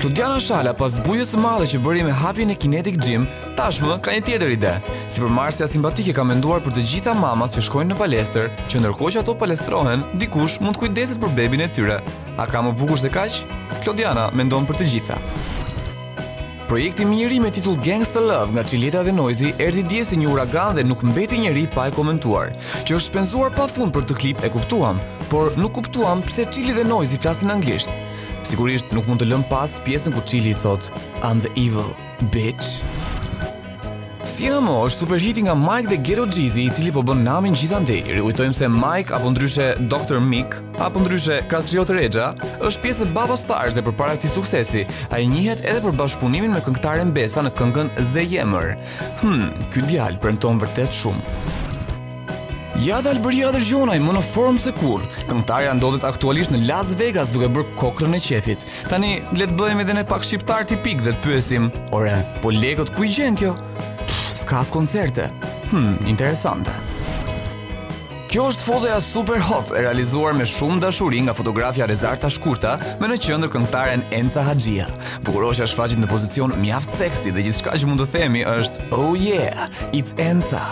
Klodiana Shala pas bujës së madhe që bëri me hapjen e Kinetic Gym, tashmë ka një tjetër ide. Sipërmarrësja simpatike ka menduar për të gjitha mamat që shkojnë në palestër, që ndërkohë që ato palestrohen, dikush mund të kujdeset për bebin e tyre. A ka më bukur se kaq? Klodiana mendon për të gjitha. Projekti i ri me titull Gangsta Love nga Çiljeta dhe Noizy erdhi dje si një uragan dhe nuk mbeti njeri pa e komentuar. Që është shpenzuar pafund për këtë klip e kuptuam, por nuk kuptuam pse Çili dhe Noizy flasin anglisht. Sigurisht nuk mund të lëmë pas pjesën ku Çili i thotë I'm the evil bitch. Siena Mo është superhiti nga Mike dhe Ghetto Jeezy, i cili po bën namin gjithandej. Rikujtojmë se Mike apo ndryshe Dr. Mick, apo ndryshe Kastriot Rexha, është pjesë e Baba Stars dhe përpara këtij suksesi, ai njihet edhe për bashkëpunimin me këngëtaren Besa në këngën Zejemër. Hmm, ky djalë premton vërtet shumë. Ja dhe Albëria Hadërgjonaj më në formë se kurrë. Këngëtarja ndodhet aktualisht në Las Vegas duke bërë kokrrën e qejfit. Tani le të bëhemi edhe ne pak shqiptarë tipikë dhe të pyesim, ore, po lekët ku i gjen kjo? Pff, s'ka as koncerte. Hmm, interesante. Kjo është fotoja super hot e realizuar me shumë dashuri nga fotografja Rezarta Shkurta me në qendër këngëtaren Enca Haxhia. Bukuroshja shfaqet në pozicion mjaft seksi dhe gjithçka që mund të themi është Oh yeah, it's Enca.